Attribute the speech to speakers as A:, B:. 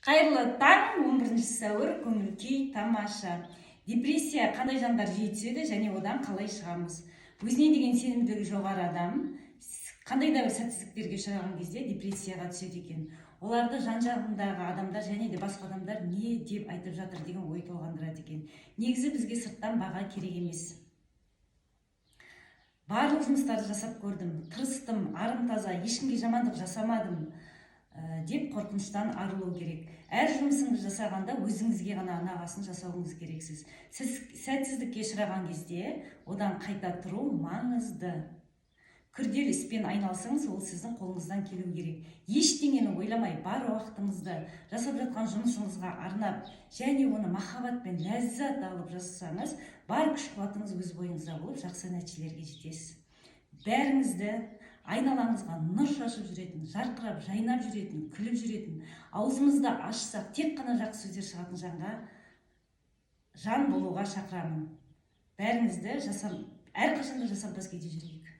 A: Қайырлы таң! 11 сәуір, көңіл күй тамаша. Депрессия қандай жандар жиі түседі және одан қалай шығамыз? Өзіне деген сенімділігі жоғары адам қандай да бір сәтсіздіктерге ұшыраған кезде депрессияға түседі екен. Оларды жан жағындағы адамдар және де басқа адамдар не деп айтып жатыр деген ой толғандырады екен. Негізі бізге сырттан баға керек емес. Барлық жұмыстарды жасап көрдім, тырыстым, арым таза, ешкімге жамандық жасамадым деп қорқыныштан арылу керек. Әр жұмысыңызды жасағанда өзіңізге ғана ұнағасын жасауыңыз керексіз. Сіз сәтсіздікке ұшыраған кезде одан қайта тұру маңызды. Күрделі іспен айналсаңыз, ол сіздің қолыңыздан келу керек. Ештеңені ойламай, бар уақытыңызды жасап жатқан жұмысыңызға арнап және оны махаббатпен ләззат алып жасасаңыз, бар күш қуатыңыз өз бойыңызда болып, жақсы нәтижелерге жетесіз. Бәріңізді айналаңызға нұр шашып жүретін, жарқырап жайнап жүретін, күліп жүретін, аузымызды ашсақ, тек қана жақсы сөздер шығатын жанға жан болуға шақырамын. Бәріңізді жасам, әрқашанда жасампаз күйде жүрейік.